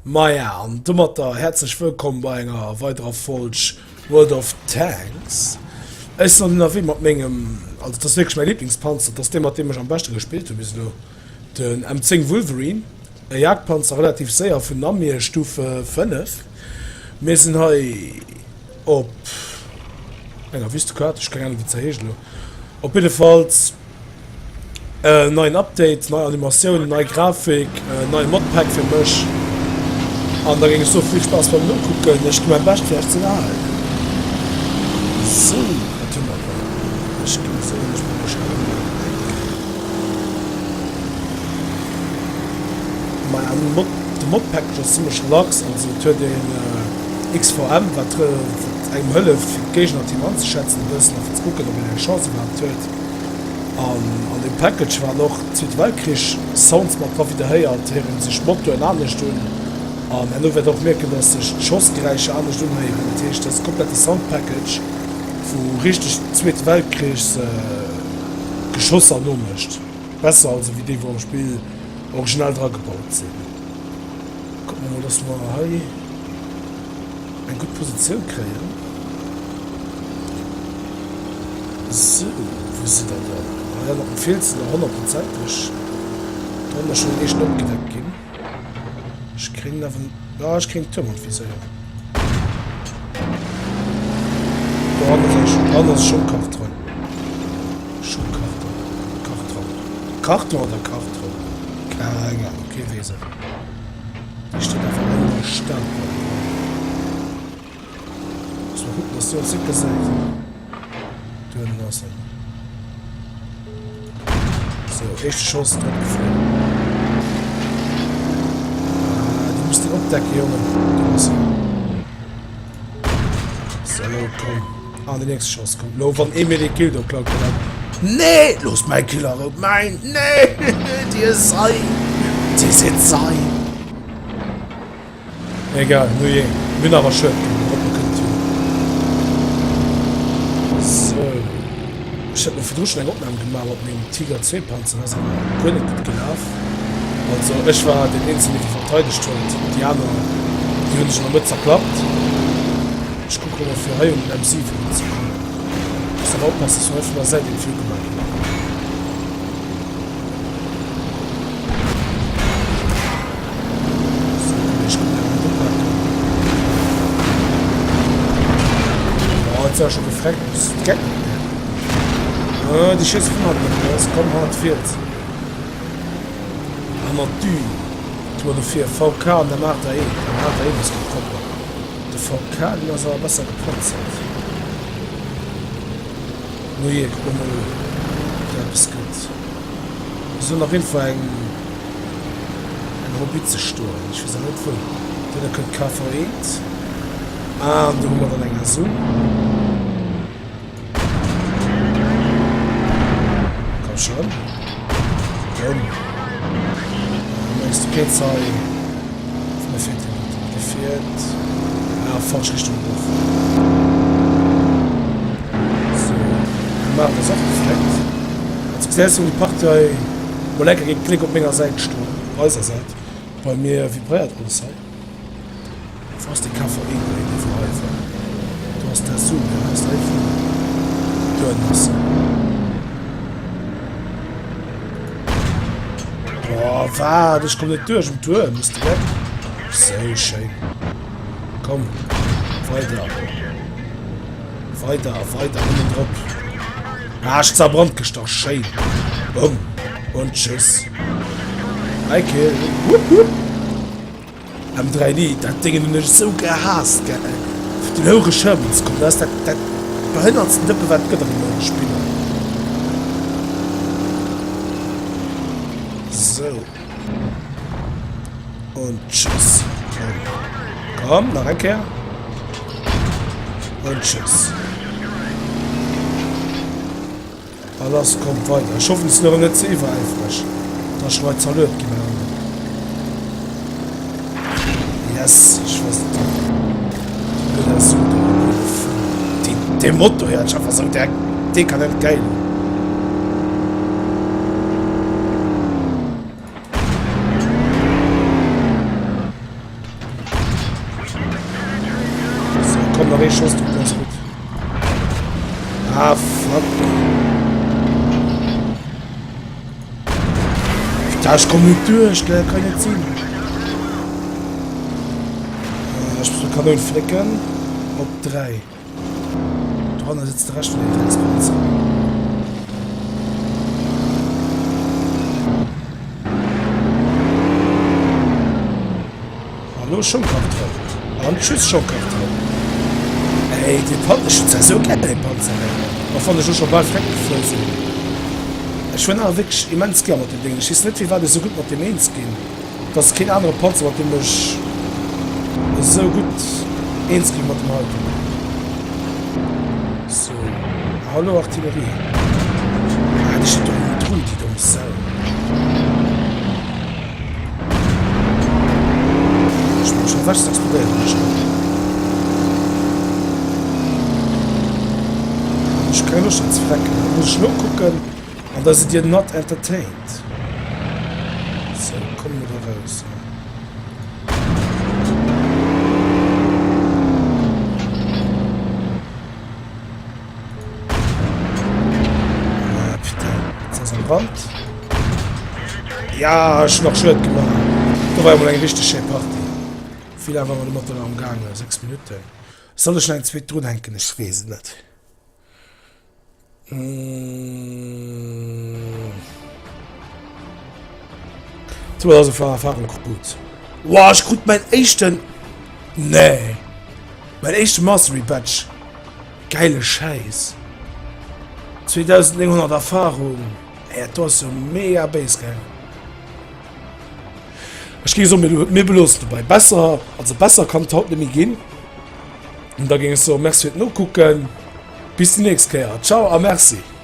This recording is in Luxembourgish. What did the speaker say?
Maja, an domatter häerzlech wëllkomm bei enger weiderer Folg World of Tanks. Ech sinn ënnerwee mat mengem, also dat ass wierklech mäi Lieblingspanzer, dat ass dee mat deem ech am beschte gespillt hu bis elo, den M10 Wolverine, e Jagdpanzer, relativ séier vun Namir, Stufe 5. Mir sinn hei op enger Wüstekaart, ech keng Ahnung wéi se heescht elo, op jiddefalls. Neien Update, nei Animatioun, nei Grafik, neie Modpack fir mech. An da géing ech soe vill Spaass beim Nokucken. Ech gi mäi Bescht fir iech ze ënnerhalen. Sou, wat hu mer do? Ech géing soen, ech probéiere schnell emol eng. Maja, den Mod, de Modpack ass zimmlech relax. Also et huet een XVM, wat engem hëlleft fir d'Géignerteam anzeschätzen e bëssen a fir ze kucken, ob een eng Chance iwwerhaapt huet. An an deem Package waren och Zweete Weltkrich Sounds mat dra, wéi der héiert, héieren sech d'Motoren anescht un. An herno wäert der och mierken, dass sech d'Schossgeräischer anescht unhéieren. Dat heescht, dat ass e komplette Sound Package, wou richteg Zweete Weltkrichs Geschosser nomécht. Besser also wéi déi, wou am Spill originell dragebaut sinn. Kucke mer mol, dass mer hei eng gutt Positioun kréien. Sou, wou sidd der dann? Hei ënnert dem Fiels sinn der honnertprozenteg. Do hunn der schonn den éischten opgedeckt ginn. Ech kréien awer, ah, ech kréien d'Tuerm an d'Viséier. Do hannen ass eng, do hannen ass e Schongkarton. Schongkarton, Karton, Karton oder Karton? Keng Ahnung, kee weess et. Déi steet awer an der Stad dran. Muss mal kucken, dass déi ons net gesäit. Do ënnen ass en. So, éischte Schoss drop gefloen. Ah, du musst den opdecken, Jongen. Do ass en. So, komm. Ah, den nächste Schoss kommt. Lo, wann ee mir dee Kill do klaut, dann... Nee! Loosst mäi Kill a Rou. Mäin... Nee! Dir Sei! Dir sidd Sei! Egal, nu jee. Mir hunn awer Schued gemaach. Op kënnt jo. Sou. Ech hat mer virdru schonn eng Opnam gemaach mat mengem Tiger 2 Panzer. Dat ass awer guer net gutt gelaf. Also ech war deen eenzegen, dee verteidegt huet. Déi aner, déi hunn sech an der Mëtt zerklappt. Ech kucke mol fir hei un den M7 erunzekommen. Muss awer oppassen, dass mer net vun der Säit irgendwie ugemaach ginn. So, komm, ech kann den upaken. Oh, jetzt ass schon gefreckt. Bist du geck? Ah, déi schéisse vun hannen op eis. Komm, hannert d'Fiels. Hannert d'Dün. Tu mer dofir VK an der Marder 1. Der Marder 1 ass méi propper. De VK, deen ass awer besser gepanzert. No jee, kucke mer mol, ob dat eppes gëtt. Do soll nach iergendwou eng eng Haubitze stoen. Ech weess awer net wou. Duerno kënnt d'KV1. An do hu mer dann eng SU. Komm schon. Boom. Mengs du kéints hei Mir feelt den Motor. Dee fiert ah, falsch Richtung erof. So, de Maart ass och gefleckt. Also gesäis du, déi Partie hei mol enker géint d'Gléck op menger Säit stoen, op eiser Säit. Bei mir vibréiert alles hei. Wou ass de KVE hei, dee vun hei war? Do ass d'SU, deen ass hei vun do ënnen ass se. Boah, wat? Ech komm net duerch um Tuerm, bist du weg? Sou schéin. Komm, weider. Weider, weider, nëmmen drop. Ah, ech zerbrand gestach, schéin. Bumm. Und tschüss. Hi, Kill. Wupp, wupp. M3D, dat Déngen hunn ech esou gehaasst, gell, fir den houere Schirm ze kommen, dat ass dat dat behënnertsten Dëppe wat et gëtt an deem neie Spiller. Sou. Und tschüss. Komm. Komm, nach eng Kéier. Und tschüss. A lass, kommt weider. Ech hoffen, ech sinn erëm net ze iwweräifreg, dass ech hei zerluet ginn awer. Yes, ech wousst et dach. Déi blöd SU do, déi blöde Fou. Dee, dee Motor héiert sech einfach sou dekadent gäil un. Nach ee Schoss drop, dann ass gutt. Ah, fuck. Putain, ech komm net duerch, gell? Kann net sinn. Äh, ech muss die Kanoun flécken. Op 3. Doranner sitzt de Rescht vun den Dreckspanzer. Hallo Schongkartoll. An tschüss Schongkartoll. Ey, dee Panzer, ech hunn zwar esou gär dee Panzer, ey. Och wann ech elo scho bal vreckt gefuer sinn. Ech fueren awer wierklech immens gär mat deem Déngen. Ech weess net firwat ech esou gutt mat deem eens ginn. Et ass keen anere Panzer mat deem ech esou gutt eens ginn mat dem heiten. Sou, hallo Artillerie. Ah, déi steet do hannendrun, déi domm Sau. Ech mach schon ewech, sonst explodéieren ech hei. Ech hu keng Loscht hei ze frecken. Da muss ech nokucken an da sidd dir not entertained. Sou, komm mol do raus. Ah, putain, jetzt ass am Brand. Ja, ech hunn nach Schued gemaach. Do war jo mol eng richteg schéi Partie. Wéi laang war mer domat dann am gaangen? 6 Minutten. Soll ech nach eng zweet drunhänken? Ech weess et net. Mmh. 2000 Erfahrung krut. Wow, ech krut mäin éischten. Nee. Mäin éischte Mastery Badge. Geile Schäiss. 2900 Erfahrung. Ey, dat do ass jo mega béis gaangen. Ech géing soen, mir, mir beloossen dobäi. Besser, also besser kann et haut net méi ginn. Und da géing ech soen, Merci fir d'Nokucken. Bis déi nächst Kéier. Ciao a Merci.